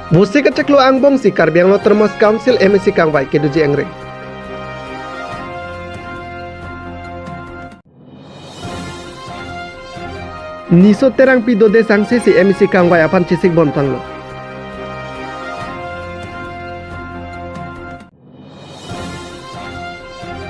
Busi ka cheklo angbong si Karbi Anglong Autonomous Council MAC kangwai ke duji engre. Niso terang pido de sangse si MAC kangwai apan chisik bontanglo.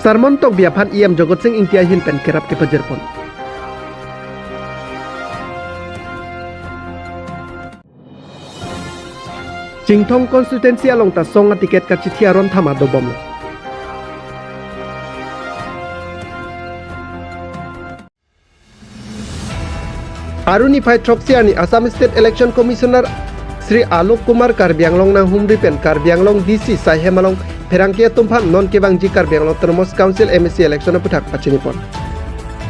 Sarmon tok biapan EM Jagat Singh Ingtia hin pen kerap ke pajerpon. Chingthong constituency along ta songa ticket ka chithia ron thama do bom. Aruni phai Troxiani Assam State Election Commissioner Sri Alok Kumar Karbi Anglong nang humri pen Karbi Anglong DC Saihemalong Pherangkia Tumphan non kebang ji Karbi Anglong Autonomous Council MAC election puthak pachinipon.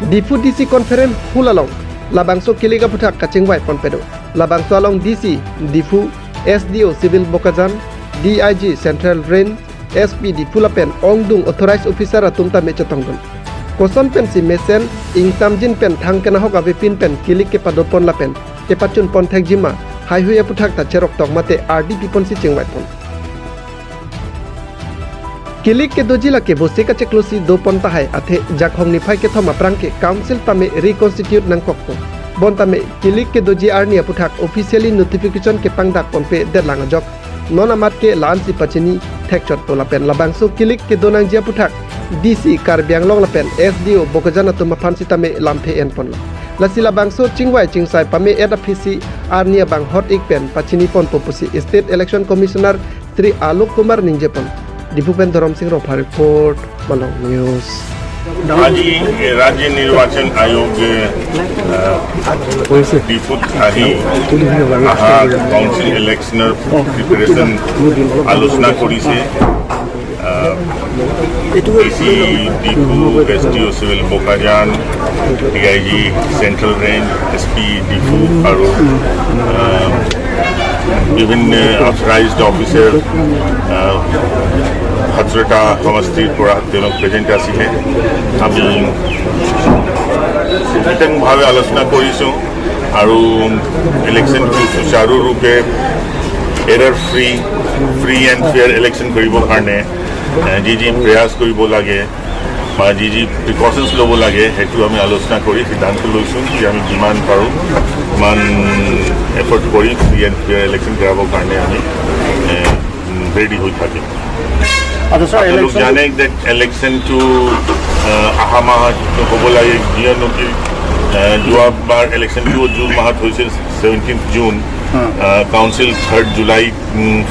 Diphu DC conference hulalong labangso kiliga puthak kachingwai ponpedo. Labangso along DC Diphu SDO Civil Bokajan, DIG Central Range, SP Diphu lapen Ongdung Authorized Officer atumta mechatongdon. Koson pen si mesen ing tamjin pen thangkena hok abe pin pen kilik ke padopon lapen ke pachun pon thek jima hai huya puthak ta cherok tok mate RDP pon si chingwai pon. Kilik ke dojila ke bose ka cheklosi do pon tahai athe jakhong ni phai ke thoma prangke council tame reconstitute nang kokto. Bon tame kilik ke doji arnia puthak officially notification ke pangdak pon pe der langa jok non amat ke lan si pachini thek chot to lapen labangso kilik ke donang jia puthak DC Karbi Anglong lapen SDO Bokajana tuma phansi tame lamphe en pon la lasila bangso chingwai chingsai pame ed ofisi arnia bang hot ik pen pachini pon popusi State Election Commissioner Sri Alok Kumar ningjepon Diphu pen Dharam Singh Rongphar report Malong News. আজি राज्य निर्वाचन आयोग ডিফুত আহি অহা council ইলেকশ্যনৰ preparation আলোচনা কৰিছে। DC Diphu, SDO civil Bokajan, DIG central range, SP Diphu আৰু বিভিন্ন অথৰাইজড অফিচাৰ 17টা সমষ্টিৰ পৰা তেওঁলোক প্ৰেজেণ্ট আছিলে। আমি বিতংভাৱে আলোচনা কৰিছোঁ আৰু ইলেকশ্যনটো সুচাৰুৰূপে error free, free and fair election কৰিবৰ কাৰণে যি যি প্ৰয়াস কৰিব লাগে বা যি যি প্ৰিকশ্যনছ ল'ব লাগে, সেইটো আমি আলোচনা কৰি সিদ্ধান্ত লৈছোঁ যে আমি যিমান পাৰোঁ সিমান এফৰ্ট কৰি ফ্ৰী এণ্ড ফেয়াৰ ইলেকশ্যন কৰাবৰ কাৰণে আমি ৰেডি হৈ থাকিম। আচ্ছা স্যাৰ, আপোনালোক ইলেকশ্যন জানে যে ইলেকশ্যনটো অহা মাহত হ'ব লাগে, কিয়নো কি যোৱাবাৰ ইলেকশ্যনটো জুন মাহত হৈছিল, 17 জুন। কাউন্সিল 3 জুলাই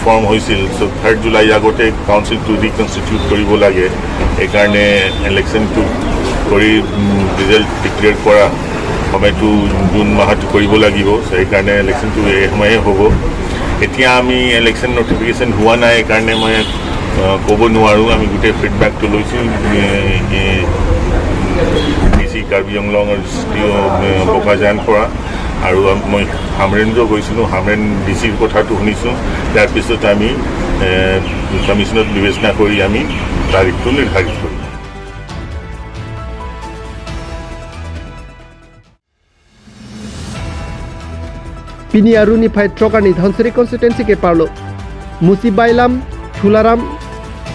ফৰ্ম হৈছিল। চ' 3 জুলাই আগতে কাউন্সিলটো ৰিকনষ্টিটিউট কৰিব লাগে। সেইকাৰণে ইলেকশ্যনটো কৰি ৰিজাল্ট ডিক্লেয়াৰ কৰা সময়টো জুন মাহত কৰিব লাগিব। চ' সেইকাৰণে ইলেকশ্যনটো এই সময়ে হ'ব। এতিয়া আমি ইলেকশ্যন নটিফিকেশ্যন হোৱা নাই, সেইকাৰণে মই ক'ব নোৱাৰোঁ। আমি গোটেই ফিডবেকটো লৈছোঁ ডি চি কাৰ্বি আংলং আৰু ডি অ' বোকাজান পৰা আৰু মই হামৰেণতো গৈছিলোঁ। হামৰেণ ডি চিৰ কথাটো শুনিছোঁ। তাৰপিছত আমি কমিশ্যনত বিবেচনা কৰি আমি তাৰিখটো নিৰ্ধাৰিত কৰিম। Pini aruni phai trokani Dhansiri constituency ke parlo Musibailam Thularam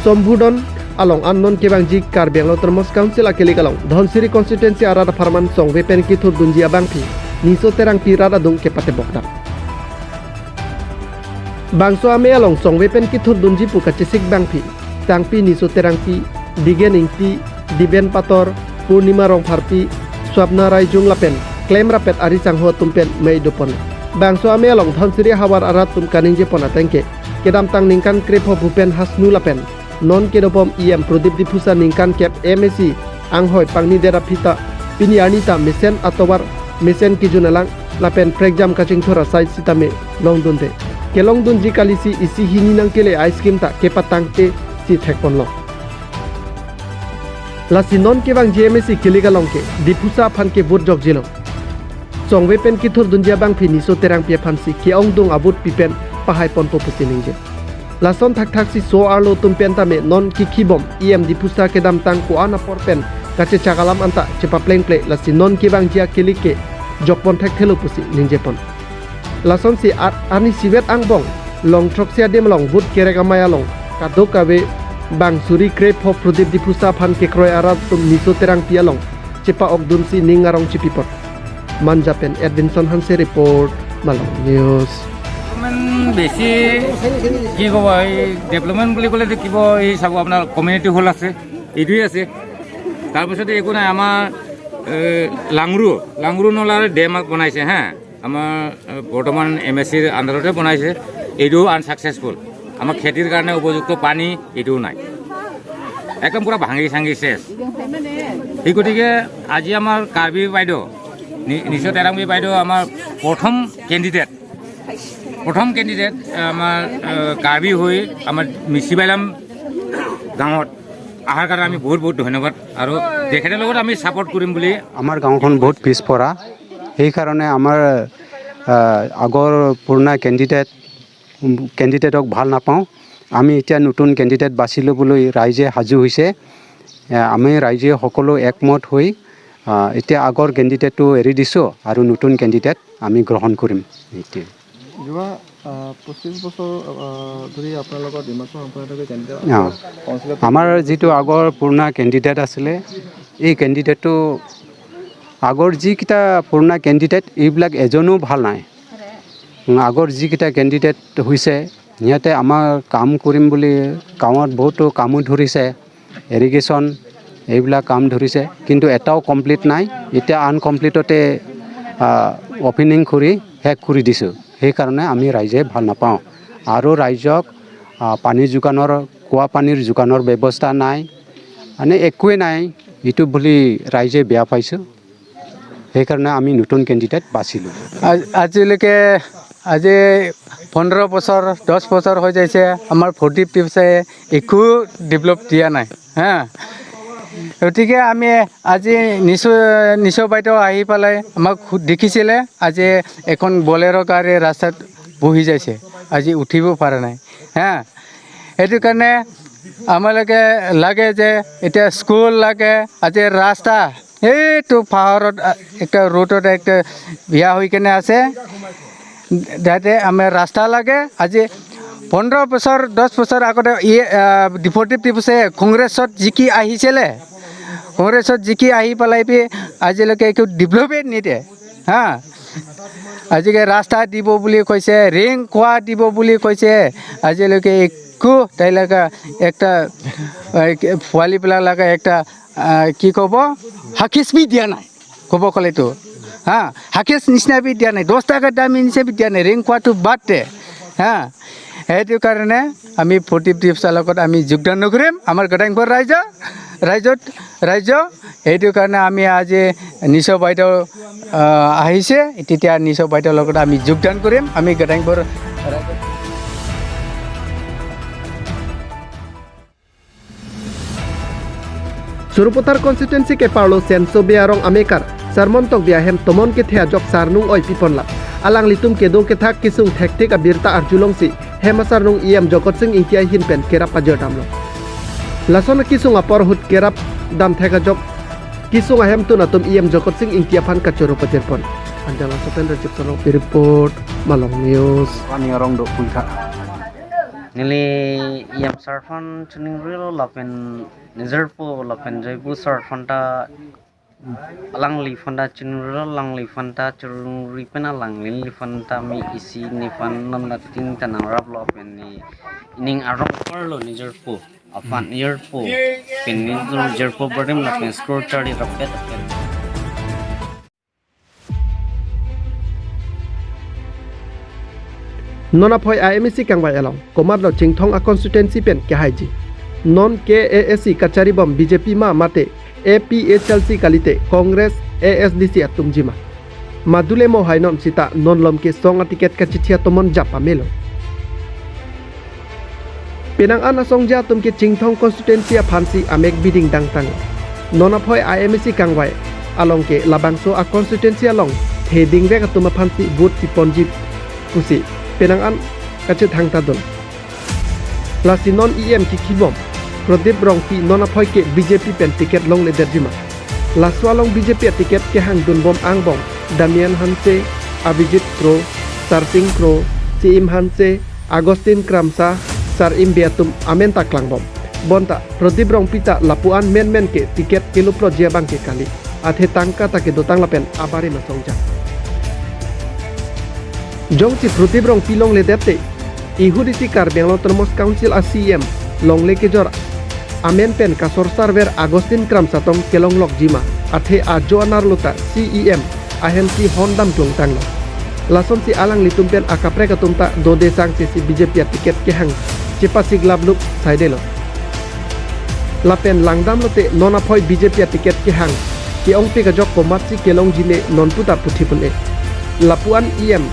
Sombhudon along unknown kebang ji Karbi Anglong Autonomous Council akelik along Dhansiri constituency arada farman song wepen ki thur dunjia bangpi niso terang pi rada dung ke pate bokdam bangso ame along song wepen ki thur dunji pu kachisik bangpi tangpi niso terang pi digen ingti diben pator Purnima Rongpharpi Swapna Raijung lapen claim rapet ari changho tumpen mei dopon bangso ame along Dhansiri hawar arat tum kaning je pona tengke kedam tang ningkan krepho Bhupen Hasnu lapen non kedopom EM Pradip Diphusa ningkan cap MAC anghoi pangni dera phita pini anita mesen atowar mesen kijunalang lapen pregjam kaching thora sai sitame longdun de kelongdun ji kalisi isi hini nangkele ice cream ta kepa tangte si thekpon lo lasi non kebang GMAC kiliga longke Diphusa phanke vote jok jilo chongwe pen ki thur dunjia bang phi niso terang pia phansi ke ong dung abut pipen pahai pon popusi ningje lason thak thak si so arlo tumpen tame non ki khibom EM Diphusa ke dam tang ko ana por pen kache chagalam anta chepa pleng ple lasi non ki bang jia kilike jokpon thak thelo pusi ningje pon lason si ani siwet angbong Long Troksia dem long but kerega maya long kado kabe bangsuri kre pho Pradip Dipusa phan ke kroi ara tum Niso Terang pialong chepa okdun si ningarong chipipot Manjapen Edvinson Hanse report Malong News. বেছি কি ক'ব, এই development বুলি ক'লে কিব এই চাব আপোনাৰ কমিউনিটি হল আছে, এইটোৱে আছে, তাৰপিছতে একো নাই। আমাৰ লাংৰু নলাৰ ডেম বনাইছে, হা, আমাৰ বৰ্তমান এম এছ চিৰ আণ্ডাৰতে বনাইছে, এইটোও আনচাকচেছফুল। আমাৰ খেতিৰ কাৰণে উপযুক্ত পানী এইটোও নাই, একদম পূৰা ভাঙি চাঙি চেচ। সেই গতিকে আজি আমাৰ কাৰ্বি বাইদেউ নিচো তেৰাংবি বাইদেউ আমাৰ প্ৰথম কেণ্ডিডেট আমাৰ কাৰ্বি হৈ আমাৰ মিচিবাইলাম গাঁৱত অহাৰ কাৰণে আমি বহুত বহুত ধন্যবাদ আৰু তেখেতৰ লগত আমি ছাপৰ্ট কৰিম বুলি। আমাৰ গাঁওখন বহুত পিছপৰা, সেইকাৰণে আমাৰ আগৰ পুৰণা কেণ্ডিডেটক ভাল নাপাওঁ। আমি এতিয়া নতুন কেণ্ডিডেট বাছি ল'বলৈ ৰাইজে সাজু হৈছে। আমি ৰাইজে সকলো একমত হৈ এতিয়া আগৰ কেণ্ডিডেটটো এৰি দিছোঁ আৰু নতুন কেণ্ডিডেট আমি গ্ৰহণ কৰিম। সেইটোৱে। যোৱা 25 বছৰ ধৰি আপোনালোকৰ ডিমাচা সম্প্ৰদায়ৰ কেণ্ডিডেট আমাৰ যিটো আগৰ পুৰণা কেণ্ডিডেট আছিলে, এই কেণ্ডিডেটটো আগৰ যিকেইটা পুৰণা কেণ্ডিডেট এইবিলাক এজনো ভাল নাই। আগৰ যিকেইটা কেণ্ডিডেট হৈছে সিহঁতে আমাৰ কাম কৰিম বুলি গাঁৱত বহুতো কামো ধৰিছে, ইৰিগেশ্যন এইবিলাক কাম ধৰিছে, কিন্তু এটাও কমপ্লিট নাই। এতিয়া আনকমপ্লিটতে অপেনিং কৰি শেষ কৰি দিছোঁ। সেইকাৰণে আমি ৰাইজে ভাল নাপাওঁ। আৰু ৰাইজক পানী যোগানৰ, খোৱা পানীৰ যোগানৰ ব্যৱস্থা নাই, মানে একোৱেই নাই, এইটো বুলি ৰাইজে বেয়া পাইছোঁ। সেইকাৰণে আমি নতুন কেণ্ডিডেট বাছিলোঁ। আজিলৈকে আজি 15 বছৰ 10 বছৰ হৈ যাইছে, আমাৰ প্ৰদীপ দিৱসে একো ডেভেলপ দিয়া নাই, হা। গতিকে আমি আজি নিচো বাইদেউ আহি পেলাই আমাক দেখিছিলে, আজি এখন বলেৰ গাড়ী ৰাস্তাত বহি যাইছে, আজি উঠিব পৰা নাই, হা। সেইটো কাৰণে আমালোকে লাগে যে এতিয়া স্কুল লাগে, আজি ৰাস্তা এইটো পাহাৰত একটা ৰোডত একটা বিয়া হৈ কেনে আছে, যাতে আমাৰ ৰাস্তা লাগে। আজি 15 বছৰ 10 বছৰ আগতে প্ৰদীপ দিৱসে কংগ্ৰেছত জিকি আহিছিলে, কংগ্ৰেছত জিকি আহি পেলাই বি আজিলৈকে একো ডেভেলপেই নিদিয়ে, হা। আজিকে ৰাস্তা দিব বুলি কৈছে, ৰিং খোৱা দিব বুলি কৈছে, আজিলৈকে একো তাইলৈকে একটা পোৱালিবিলাক লাগে একটা কি ক'ব হাকিচ বি দিয়া নাই, ক'ব গ'লেতো, হা, হাকিচ নিচিনা বি দিয়া নাই, 10 টকা দামী নিচিনা বি দিয়া নাই, ৰিং খোৱাটো বাদ দে, হা। সেইটো কাৰণে আমি প্ৰদীপ দিৱসৰ লগত আমি যোগদান নকৰিম, আমাৰ গোদাংপুৰ ৰাজ্য। সেইটো কাৰণে আমি আজি নিচো বাইদেউ আহিছে, তেতিয়া নিচো বাইদেউৰ লগত আমি যোগদান কৰিম, আমি গোদাংপুৰ ৰাজ্য। Surupotar constituency ke parlo senso bearong amekar sarmontok biahem tomon ke thea jok sarnung oi piponla alang litum ke do ke thak kisung thektik abirta arjulong si hemasarnung em Jagat Singh Ingtia hinpen kerap pajotamlo lasona kisung apor hut kerap dam theka jok kisung ahem tunatum em Jagat Singh Ingtia phan kachoro pajerpon anjala sopen rejip report Malong News. Pani arong do puika nili yam sarfan chuning rilo lapen nizarpo lapen jaibu sarfanta langli fanta chuning rilo langli fanta churung ripena langli fanta mi isi ni fan namna ting tanang rap lapen ni ining arong parlo nizarpo afan yarpo pen nizarpo bardem lapen score 30 rapet pen. Nona phoi IMC kangbai along komar lo chingthong a constituency pen ke haiji non KAAC kachari bom BJP ma mate APHLC kalite Congress ASDC atumjima madule mo hainon sita non lom ke song ticket ka chithia tomon japa melo penang ana songja tum ke chingthong constituency a phansi amek biding dangtang nona phoi IMC kangbai along ke labangso a constituency along theding rek atuma phansi vote piponji kusi penangan kache thangta dol lasi non EM ki kibom Pradip Rongpi nona phoi ke BJP pen ticket long le derjima laswalong BJP ticket ke hang dun bom angbom Damian Hanse Abhijit Kro Sarsing Kro Siim Hanse Agustin Kramsa sar imbiatum amenta klangbom bonta Pradip Rongpita lapuan men men ke tiket kiluplo jia bang ke kali athe tangka ta ke dotang lapen abari masongja jongchi Pradip Rongpi long le depte ihudisi Karbi Anglong Autonomous Council a CM long le ke jor amen pen kasor server Agustin Kramsatong kelong lok jima athe a joanar luta CEM ahen si hondam klong tanglo lason si alang litumpen akapre katumta dode sang si BJP tiket kehang chepa siglab lup saidelo lapen langdam lote nona phoi BJP tiket kehang ke ongpe ka jok komat si kelong jine nonputa puthipun e lapuan EM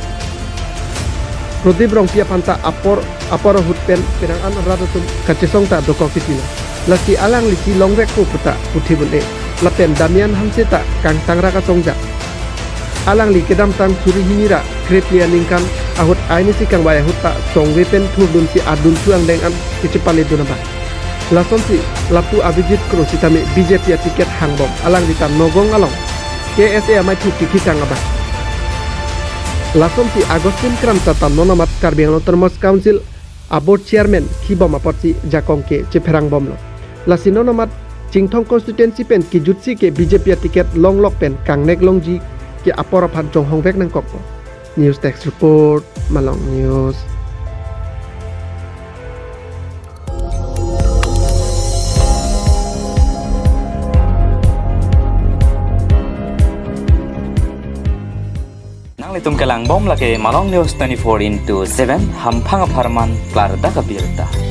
Pradip Rongpia panta apor apor hutpen perang an radatum kachesong ta dokok sitilo lasi alang lisi longrek ko puta puthibun e lapen Damian Hamseta kang tangra ka songja alang li kedam tang suri hinira kreplia ningkan ahut aini si kang waya huta songwe pen thurdun si adun tuang deng an kichipale dunaba lason si lapu Abhijit kro sitame BJP tiket hangbom alang li ta nogong along KSA amai thuk ki changaba lason si Agustin Kramsa ta nonamat Karbi Anglong Autonomous Council abor chairman khibom apotsi jakong ke cheferang bomlo lasi nonamat Chingthong constituency pen ki jutsi ke BJP tiket long lok pen kangnek longji ke apor phan jong hongbek nang kokpo. News Text Report, Malong News. Nang litum kelang bom lake Malong News 24/7 hampang farman klar da kabirta.